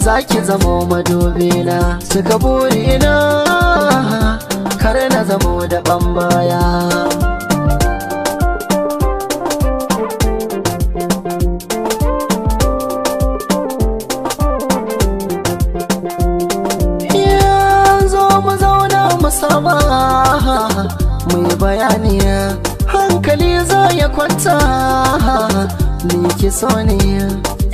Zaki zamo madubina, suka burina, kar na zamo da bambaya. Yanzu mu zauna mu sama mu yi bayani, hankali za ya kwanta, ni ki so ne.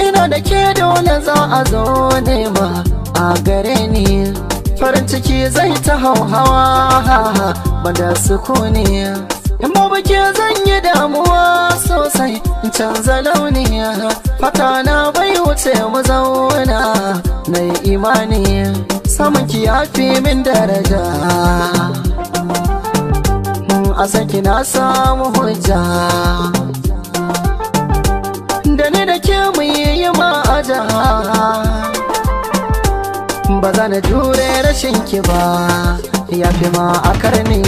Ina da ke dole za a zo nema a gare ni, farin ciki zai ta hauhawa banda sukuni. In babu ke zan yi damuwa sosai, in canza launi, fata na bai wuce mu zauna na yi imani, samun ki ya fi min daraja, a san ki na samu hujja. Da ni da ke mu yi ma'aja, ba za na jure rashin ki ba, ya fi ma a karni.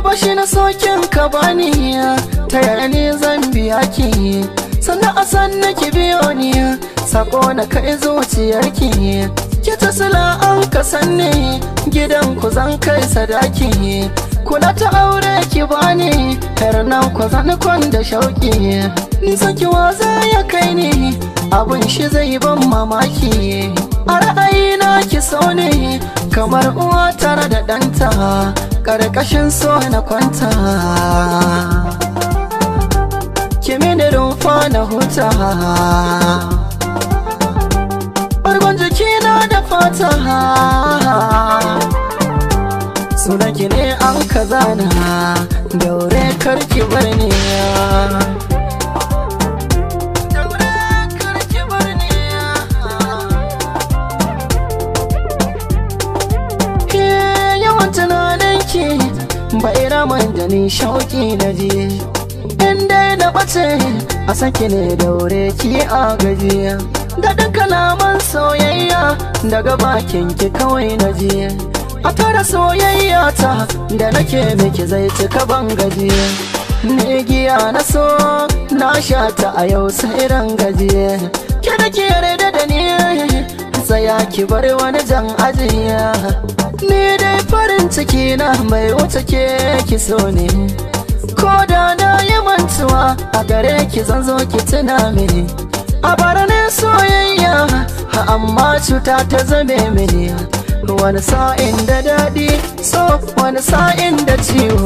Bashi na sokin ka bani, ta yaya ne zan biya ki, sannan a san nake biyo ni, sako na kai zuciyarki, ki ta sila an ka sanni, gidan ku zan kai sadaki, kula ta aure ki bani, har nan ku zan kwanda shauki, ni saki waza ya kai ni, abun shi zai ban mamaki, a ra'ayina ki so ne, kamar uwa tare da ɗanta, ƙarƙashin so na kwanta, ki mini rumfa na huta, bargon jikina da fata, sunanki ne an kazana, daure karki bar ni. Bai raman da ni shauki na ji, in dai na ɓace a saki ne daure ki a gaji, daɗin kalaman soyayya daga bakin ki kawai na ji, a tara soyayya ta da nake miki zai cika ban gaji, ni giya na so na sha ta a yau sai ran gaji, ki da ki yarda da ni tsaya ki bar wani jan ajiya. Ni dai farin ciki na mai wuce ke ki so ne, ko da na yi mantuwa a gare ki zan zo ki tuna mini. A bara ne soyayya amma cuta ta zame mini, wani sa'in da daɗi so wani sa'in da ciwo.